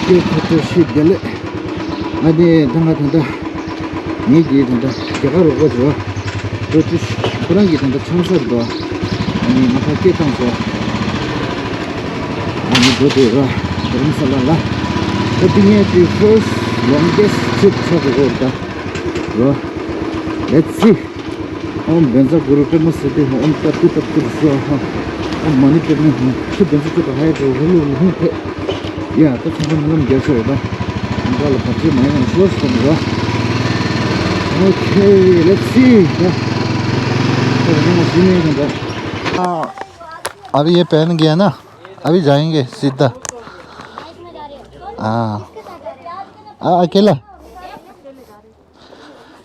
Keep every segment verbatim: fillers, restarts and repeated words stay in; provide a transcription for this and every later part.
ཁྱེད་ཁ་ཐོར་ཤི་བདེ་ལེགས། ཨ་ནི་ད་ང་ད་ལྟ་ངེད་ཀྱི་ད་ལྟ་རྒྱ་གར་རོགས་པ་ཚོ་ཏུ་ཏུ་ཁོ་རང་གི་ད་ལྟ་ཆང་ས་རེད་དོ། ཨ་ནི་ང་ཕ་སྐད་བཏང་སོ། ཨ་ནི་འགྲོ་དུས་ར་རྡ་རམ་ས་ལ་ལ། ད་འདི་ངའི་དུས་first longest trip ཆགས་འགྲོ་གི་རེད་ད། རོ། Let's see. ཨོཾ་བཛྲ་གུ་རུ་པདྨ་སིདྡྷི་ཧཱུྃ། ཨོཾ་ཏཏྟུ་ཏཏྟུ་སྭཱ་ཧཱ། ཨོཾ་མ་ཎི་པདྨེ་ཧཱུྃ། ཁྱི་བདེན་ཚུལ་སྤྱོད་པ་ཧ་ཡ་འགྲོ་ཧུ་ལུ་ཧུང་ཕེ། ཡ་ད་ཚང་མ་སྨོན་ལམ་རྒྱག་ཤོག་ད། ཨང་ག་ལ་བར་ཆད་མ་ཡོང་ཤོག་ཟེར་ནས་རོ། Okay, let's see. ད་ད་ང་ཞི་ནས་ཡོང་ད། अभी ये पहन गया ना, अभी जाएंगे सीधा। हाँ। आ, अकेला।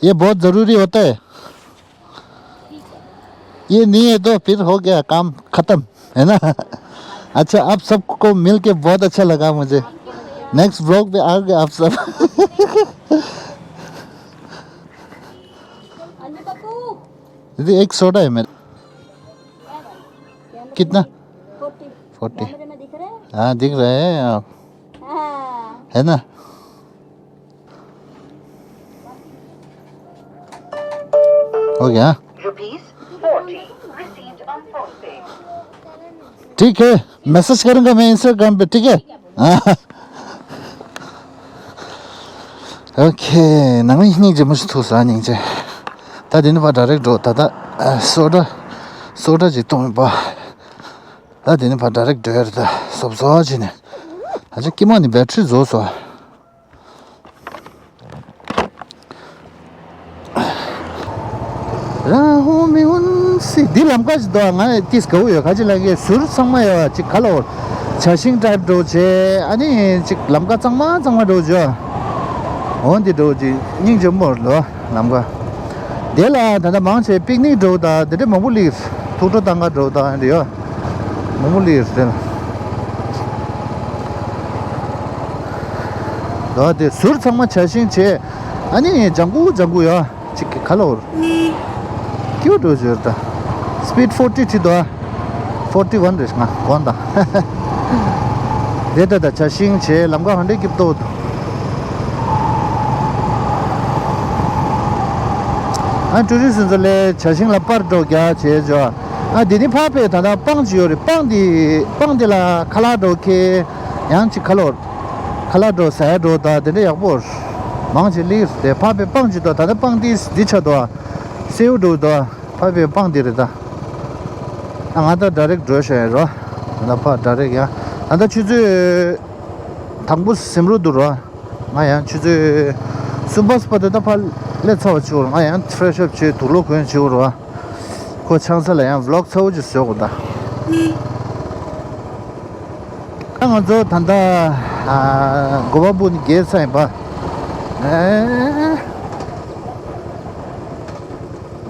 ये बहुत ज़रूरी होता है। ये नहीं है तो फिर हो गया काम खत्म, है ना? अच्छा, आप सबको मिलके बहुत अच्छा लगा मुझे। नेक्स्ट व्लॉग पे आओगे आप सब। दीदी, एक सोडा है मेरा। कितना? फोर्टी। हाँ, दिख रहे हैं आप। है ना? हो गया। ठीक है, मैसेज करूंगा मैं इंस्टाग्राम पे, ठीक है? Okay, ནང་མི་སྙིང་རྗེ་མོ་ཞིག་ཐུག་ས་སྙིང་རྗེ། ད་དེ་ནི་ཕར་direct འགྲོ་ད་ད། སོ་ཌ། སོ་ཌ་ཅིག་བཏུང་པ། ད་དེ་ནི་ཕར་direct འགྲོ་ཡ་རེད་ད། སོབ་སོ་བྱས་ནས། ཨ་ཅག་ཀི་མ་ནི་battery རྫོགས་སོ། རང་ཧུ་མི་ཧུན་སི་འདི་ལམ་ཁ་ཅིག་འདུག་ང་ཏིས་དགའ་བོ་ཡོད། ཁ་ཅིག་ལ་གའི་ཟུར་ཚང་མ་ཡོད་ཅིག་ག་ལ་འོར་བྱ་ཤིང་ཏྲ་འགྲོ་བྱས། ཨ་ནི་ཅིག་ལམ་ཁ་གཙང་མ་གཙང་མ་འགྲོ་བྱས། འོ་འདི་འགྲོ་ཅིག་སྙིང་རྗེ་མོ་ལོ་ལམ་ཁ། དེ་ལ་ད་ལྟ་མང་ཆེ་པིག་ནིག་འགྲོ་ད་འདི་འདྲ་མང་པོ་ལིག་ཐུགས་སྤྲོ་བཏང་ག་འགྲོ་ད་འདི་ཡོད། མོ་མོ་ལི་རེད། ད་དེ་ཟུར་ཚང་མ་བྱ་ཤིང་བྱས། ཨ་ནི་ལྗང་གུ་ལྗང་གུ་ཡ། ཅིག་གི་ཁ་ལོར། ཀྱུ་འགྲོ་བརྗོད་ད། Speed forty ཁྲི་དོ། Forty one རེད་ང་གོན་ད། དེ་ད་ད་བྱ་ཤིང་བྱས་ལམ་ཁ་ཧ་འདྲེ་སྐྱིད་ཏོ། ཨ་ཊུ་རི་སི་ཚོ་ལས་བྱ་ཤིང་ལ་པར་འགྲོ་རྒྱ་བྱས་འཇོ། ཨ་དེ་ནི་ཕ་ཕེ་ད་ད་སྤང་ཅི་ཡོད་རེད། སྤང་དེ་སྤང་དེ་ལ་ཁ་ལག་འགྲོ་ཁེ། ཡང་ཅིག་ཁ་ལོར། ཁ་ལག་འགྲོ་ཟ་ཡ་འགྲོ་ད་དེ་འདྲ་ཡག་པོ། མང་ཆེ་ལིག་དེ་ཕ་ཕེ་སྤང་ཅི་དོ་ད་ད་སྤང་དེ་འདི་ཆ་དོ། སེའུ་འགྲོ་དོ། ཕ་ཕེ་སྤང་དེ་རེད་ད། ཨ་ང་ད་direct འགྲོ་ཤ་ཡ་རོ། ད་ཕ་direct ཡ། ད་ད་ཆུ་ཚོད། དང་པོ་སིམ་རུ་འདུག་རོ། ང་ཡང་ཆུ་ཚོད་གསུམ་པ་སྤ་ཏོ་ད་ཕར་སླེབས་ཚར་བ་ཆུ་བོར་ང་ཡང་fresh up བྱས་དུག་ལོག་གོན་ཆུ་བོར་བ། ཁོ་ཆང་ས་ལ་ཡང་vlog ཚ་བོ་ཅིག་བཟོས་གོ་ད། ད་ང་ཚོ་ད་ལྟ་གོ་བ་སྤུ་ནི་རྒྱལ་ས་ཡིན་པ།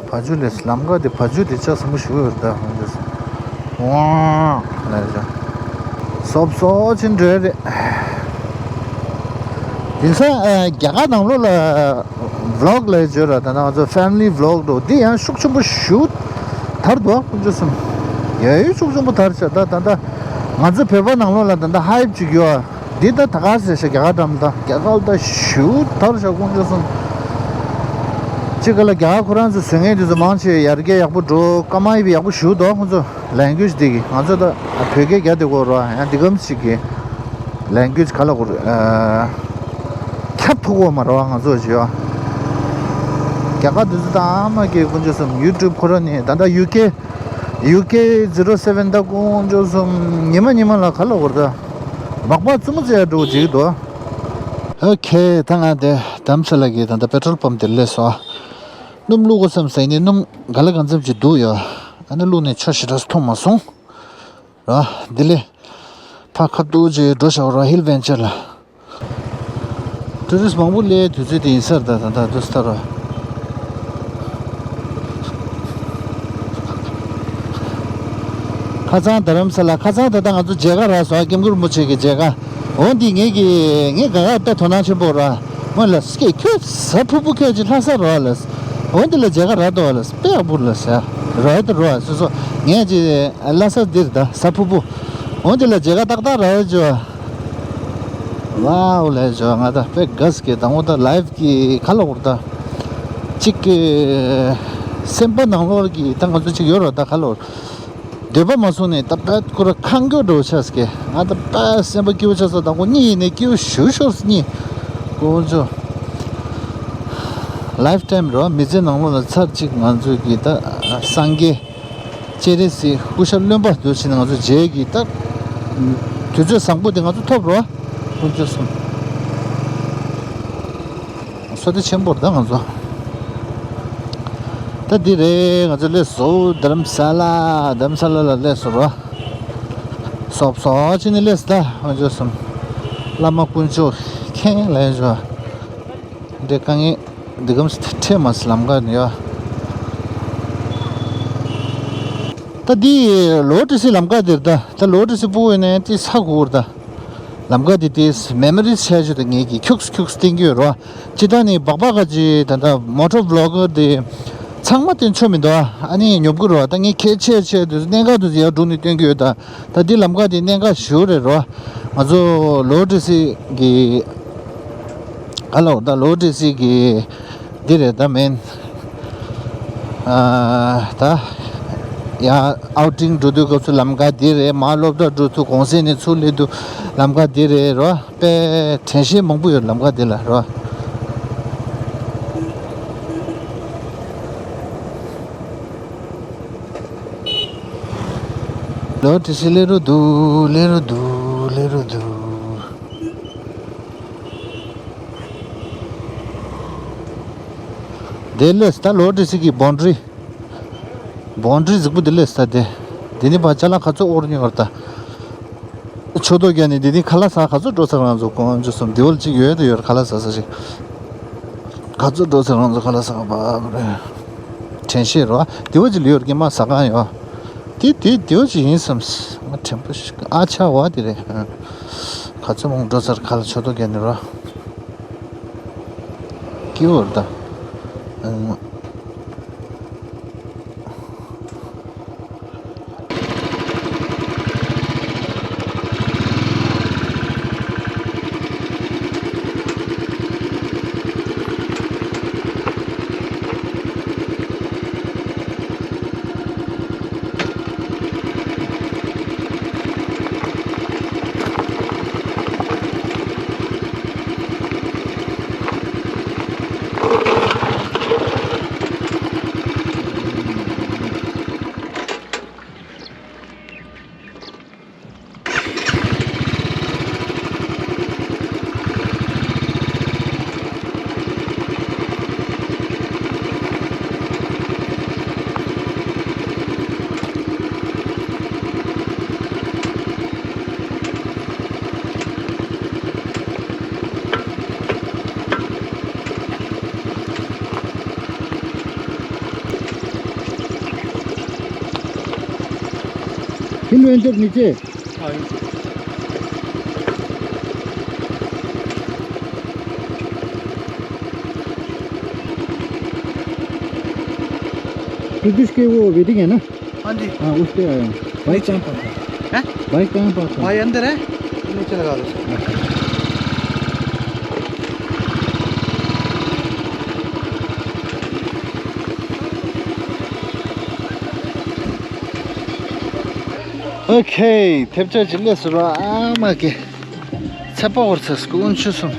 བ་ཇུ་ལས་ལམ་ཁ་དེ་བ་ཇུ་དེ་ཆ་སྲིན་པོ་ཞིག་ཡོད་རེད་ད། ཧོན་ཇོ་སི་ཝང་ལ་རེད། སོབ་སོ་ཅིན་འགྲོ་རེད། དེང་སང་རྒྱ་གར་ནང་ལོགས་ལ་vlog ལ་བརྗོད་ར་ད་ང་ཚོ་family vlog འགྲོ་འདི་ཡང་ཤུགས་ཆེན་པོ་ཞུ་དར་འདུག་ཧོན་ཇོ་སི། ཡ་ཡི་ཤུགས་ཆེན་པོ་དར་ཆ་ད་ད་ད་ང་ཚོ་བོད་པ་ནང་ལོགས་ལ་ད་ད་hype ཅིག་ཡོད། འདི་ད་ད་ག་ཟེར་ཤག་རྒྱ་གར་འགྲམ་ད་རྒྱ་གར་ད་ཞུ་དར་ཤག་ཀུན་ཅོ་སོང་། ཅི་ག་ལ་རྒྱ་གར་ཁོ་རང་ཚོ་བཟོ་མཁན་དེ་ཚོ་མང་ཆེ་ཡར་རྒྱས་ཡག་པོ་འགྲོ་ཀ་མ་ཡི་བི་ཡག་པོ་ཞུ་དོ་ཁོ་ཚོ་language དེ་གི་ང་ཚོ་ད་བོད་སྐད་རྒྱ་དེ་གོ་རོ་ཡང་འདི་གམ་ཞིག་གི་language ག་ལ་གོ་རོ་ཁྱབ་ཐུབ་གོ་མ་རོ་ང་ཚོ་ཞུ་ཡ། རྒྱ་གར་དེ་ཚོ་ད་ཨ་མ་གི་ཀུན་ཅོ་སོང་YouTube ཁོ་རང་ནི་ད་ད་ཡུ་ཀེ། ཡུ་ཀེ་zero seven ད་ཀུན་ཅོ་སོང་ཉི་མ་ཉི་མ་ལ་ག་ལ་བོར་ད། སྦག་སྦག་ཙུ་མོ་ཙེ་ཡ་འགྲོ་འཇིག་འདུག་ཨོ་ཁེ་ད་ང་དེ་དམ་ཚ་ལ་གི་ད་ད་petrol pump དེ་སླེབས་སོ། སྣུམ་བླུག་དགོས་བསམ་ཟེར་ནི་སྣུམ་ག་ལ་གང་འཚམ་ཅིག་འདུག་ཡོད། ཨ་ནི་བླུག་ནས་ཆ་ཞེ་དྲག་མཐོང་མ་སོང་། ར་འདི་ལས་ཕ་ཁ་ཏུ་ཅེ་འགྲོ་བཞག་ར་Hill Venture ལ། ཊུ་རི་སི་མང་པོ་སླེབས་དུས་ཚོད་དེ་ཡིན་ས་རེད་ད། ད་ལྟ་དུ་སྟར་བ། ཁ་སང་རྡ་རམ་ས་ལ་ཁ་སང་ད་ལྟ་ང་ཚོ་མཇལ་ཁ་རག་སོང་། ཨ་སྐྱབས་མགོན་རིན་པོ་ཆེ་གི་མཇལ་ཁ། འོ་འདི་ངེད་ཀྱི་ངས་ག་ག་ལྟ་དོ་སྣང་ཆེན་པོ་ར། སྔོན་ལ་སྐད་ཁྱོད་ཟ་ཕུ་ཕུ་ཁྱོད་ཀྱི་ལྷ་ས་རོ་ལ། འོ་འདི་ལ་མཇལ་ཁ་རག་དོ་ལ་དཔེ་ཡག་པོ་ལ་ཟ་ར་ཡ་ད་རོ་སོ་སོ་ངས་ཀྱི་ལྷ་ས་འདིར་ད་ཟ་ཕུ་ཕུ། འོ་འདི་ལ་མཇལ་ཁ་ཏག་ཏག་རག་ཡ་ཅོ། ཝའོ་ལས་བྱོས། ང་ད་དཔེ་དགའ་སྐྱེ་དང་འོ་ད་ལའིབ་ཀྱི་ཁ་ལོ་བོར་ད་གཅིག་གི་སེམས་པ་ནང་ལོགས་ཀྱི་ད་ང་ཚོ་གཅིག་ཡོད་ར། ད་ཁ་ལོ་འདོད་པ་མ་སོང་ནས་ད་དཔེ་ཁོ་ར་ཁང་སྐྱོ་འགྲོ་ཆགས་སྐྱེ། ང་ད་དཔེ་སེམས་པ་སྐྱིད་པོ་ཆགས་སོང་། ད་ཁོ་གཉིད་ཡིན་ནས་སྐྱིད་པོ་ཞུ་ཤོར་གཉིད་ཀོ་ཅོ། ལའིབ་ཊའིམ་རོ། མི་ཚེ་ནང་ལོགས་ལ་ཚར་གཅིག་ང་ཚོ་གི་ད་སངས་རྒྱས་སྤྱན་རས་གཟིགས་སྐུ་ཤ་རློན་པ་འདུག་ཕྱིན་ང་ཚོ་རྗེས་ཀྱི་ད་དུས་ཚོད་བཟང་པོ་དེ་ང་ཚོ་ཐོབ་རོགས། ཀོ་ཅོ་སོང་། སོ་ཏི་ཆེན་པོར་ད་ང་ཚོ་ད་འདི་རེད། ང་ཚོ་སླེབས་སོང་། རྡ་རམ་ས་ལ། རྡ་རམ་ས་ལ་ལ་སླེབས་སོང་རོ། སོབ་སོ་ཕྱིན་ནས་སླེབས་ད་ང་ཚོ་སོང་། བླ་མ་དཀོན་མཆོག་མཁྱེན་ལ་ཡོད་ཅོ། འདི་དཀའ་ངལ་འདི་གམ་ཁྲེ་མ་སི་ལམ་ཀ་ནི་ཡོད། ད་འདི་ལོ་ཏི་སི་ལམ་ཀ་འདིར་ད་ད་ལོ་ཏི་སི་སྤུ་ཡོད་ནས་ཏི་ས་གུར་ད། ལམ་ཀ་འདི་དེ་མེ་མོ་རིས་ཆེ་ཤོས་དེ་ངེད་ཀྱིས་ཁྱུགས་ཁྱུགས་བསྟན་གྱི་ཡོད་རོ། ཅི་ད་ནི་སྦག་སྦག་ག་ཅི་ད་ད་མོ་ཊོ་བི་ལོག་གར་དེ་ཚང་མ་བསྟན་ཆོག་མི་འདུག་ཨ་ནི་ཉོབ་གི་རོ། ད་ངས་ཁྱད་ཆེ་ཆེ་དུ་གནད་འགག་དུ་ཡར་འགྲོ་ནས་བསྟན་གྱི་ཡོད། ད་ད་འདི་ལམ་ཀ་དེ་གནད་འགག་ཞུ་རེད་རོ། ང་ཚོ་ལོ་ཏི་སི་གི་ཨ་ལོ་ད་ལོ་ཏི་སི་གི་འདི་རེད་ད་མེན། ཨ་ད་ཡང་ཨའུ་ཊིང་འགྲོ་དུས་སྐབས་སུ་ལམ་ཀ་འདི་རེད། མར་སློབ་གྲྭ་འགྲོ་ཚུར་གུང་སེང་ནས་ཚུར་སླེབས་དུས་ལམ་ཀ་འདི་རེད་རོ། དཔེ་དྲན་ཤེས་མང་པོ་ཡོད་ལམ་ཀ་འདི་ལ་རོ། ལོ་ཏི་སི་སླེབས་རུ་འདུག་སླེབས་རུ་འདུག་སླེབས་རུ་འདུག་དེ་ལས་ད་ལོ་ཏི་སི་གི་བོན་ཌི་རི། བོན་ཌི་རི་རྫིག་པོ་དེ་ལས་ད་དེ། དེ་ནི་ཕར་ཅ་ལག་ག་ཚོད་དབོར་མྱོང་བར་ད། ཆོས་ཐོག་རྒྱ་ནི་དེ་ནི་ཁ་ལག་ཟ་ག་ཚོད་འགྲོ་ཚར་ང་ཚོ་དཀོན་མཆོག་གསུམ། དེ་བོ་གཅིག་ཡོད་དེ་ཡོད་ཁ་ལག་ཟ་ས་ཞིག་ག་ཚོད་འགྲོ་ཚར་ང་ཚོ་ཁ་ལག་ཟ་ག་བ་རེད། དྲན་ཤེས་རོ། དེ་བོ་གཅིག་ལུས་ཡོད་ཀྱི་མ་ཟ་གང་ཡོད། དེ་དེ་དེ་བོ་གཅིག་ཡིན་བསམ། ང་དྲན་པོ་ཞིག་ཨ་ཆ་བ་དེ་རེད། ག་ཚོད་མང་འགྲོ་ཚར་ཁ་ལག་ཆོས་ཐོག་རྒྱ་ནི་རོ། སྐྱིད་པོ་རེད་ད། हिल वेंचर नीचे। ब्रिटिश के वो वेडिंग है ना? हाँ जी। हाँ, उस पे आया हूँ। बाइक नीचे। कहाँ पार्क है? हैं? बाइक कहाँ पार्क है? भाई अंदर है, नीचे लगा दो। अच्छा। ཨོ་ཁེ། ཐེབས་ཆག་ཅིག་སླེབས་སོང་ར། ཨ་མ་ཀེ། ཚད་པ་འོར་ཚ་སྐུ་འོན་ཆུ་སོང་།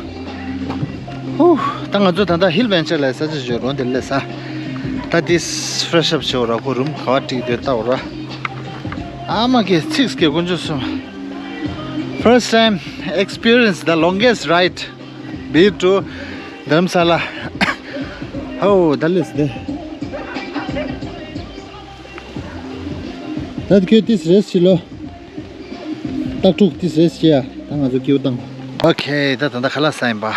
ཧུ། ད་ང་ཚོ་ད་ལྟ་ཧིལ་ཝེན་ཅར་ལ་ས་ཆ་བརྗོད་རོགས་འདི་སླེབས་ས། ད་འདི་ཕེ་རེ་ཤི་ཨབ་བྱེད་འོ་ར། ཁོ་རུམ་ག་བ་བྲིས་འདོད་ལྟ་འོ་ར། ཨ་མ་ཀེ་ཚིགས་ཀེ་དཀོན་མཆོག་གསུམ། First time experience the longest ride be to Dharamsala. ཧོ་ད་ལེས་དེ། ད་ཁྱོད་ཏིས་རེས་བྱེད་ལོ། སྟག་ཕྲུག་ཏིས་རེས་བྱེད་ཡ། ད་ང་ཚོ་སྐྱིད་པོ་བཏང་། ཨོ་ཁེ། ད་ད་ལྟ་ཁ་ལག་ཟ་ཡིན་པ།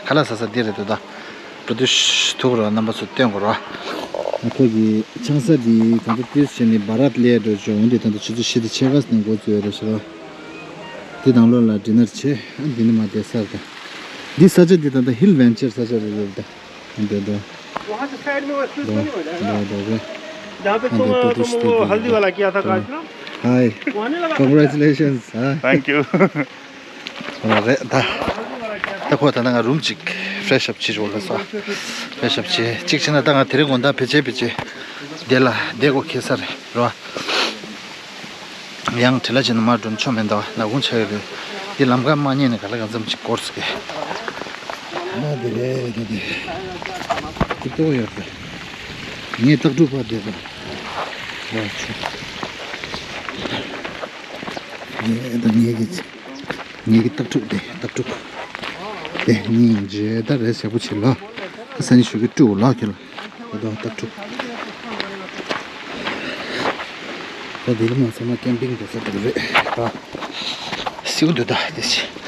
ཁ་ལག་ཟ་ས་འདི་རེད་འདུག་ད་བྲོ་དུ་ཐུག་རོགས། རྣམ་པ་ཚོ་སྟོན་དགོས་རོགས། ཁོ་གི་ཆང་ས་འདི་གང་ཚོད་ཏིས་བྱས་ནས་བ་ར་ལས་འགྲོ་བྱུང་། འོན་ཏེ་ད་ལྟ་ཆུ་ཚོད་བཞི་དང་ཕྱེད་ཀ་ནས་འགོ་བཙུགས་ཡོད་རེད་ཤག་འདི་དང་ལོ་ལ་ཌི་ནར་བྱས། ཨ་འདི་ནི་མ་བསྡད་ས་རེད། འདི་ས་ཆ་འདི་ད་ལྟ་ཧིལ་ཝེན་ཅར་ས་ཆ་རེད་རེད་ད། འདི་ད། वहाँ से साइड में वो स्विच बनी हुई है ना? ད་ད་ད། जहाँ पे तुम तुम वो हल्दी वाला किया था कार्यक्रम। Hi. वहाँ नहीं लगा? Congratulations. हाँ। Thank you. རེད་ད། ད་ཁོ་ད་ལྟ་ང་རུམ་ཅིག་ཕེ་རེ་ཤི་ཨབ་བྱེད་ཆོག་ལ་ས། ཕེ་རེ་ཤི་ཨབ་བྱེད་ཅིག་བྱས་ན་ད་ང་དེ་རིང་དགོང་དག་ཕལ་ཆེར་ཕལ་ཆེར་དེ་ལ་བསྡད་དགོས་ཁེལ་ས་རེད་རོ། ཡང་བྲེལ་ལ་བྱས་ན་མར་འགྲོ་ཆོག་མེད་འདུག་ནག་ཁུང་ཆགས་ཡོད་རེད། འདི་ལམ་ཁ་མ་རྙེད་ནས་ག་ལ་གང་འཚམ་ཅིག་འགོར་སོང་གི། ཨ་དེ་རེད་དེ་དེ། དེ་ལྟོ་ཡོད་རེད། ངས་སྟག་ཕྲུག་པ་བསྡད་པ། ཨ་ཆུ། ངས་ད་ངས་ཀྱི། ངེད་ཀྱི་སྟག་ཕྲུག་དེ་སྟག་ཕྲུག་དེ་སྙིང་རྗེ་ད་རེད་ཟེར་པོ་བྱེད་ལ། ས་ནི་ཞུ་གི་སྤྲུག་ལ་ཁྱེད་ལ་ད་སྟག་ཕྲུག་ད་དེ་རིང་ང་ཚང་མ་ཀེམ་པིང་དེ་ས་དེ་རེད་ད། སེའུ་འདུག་ད་དེ་ཆེ་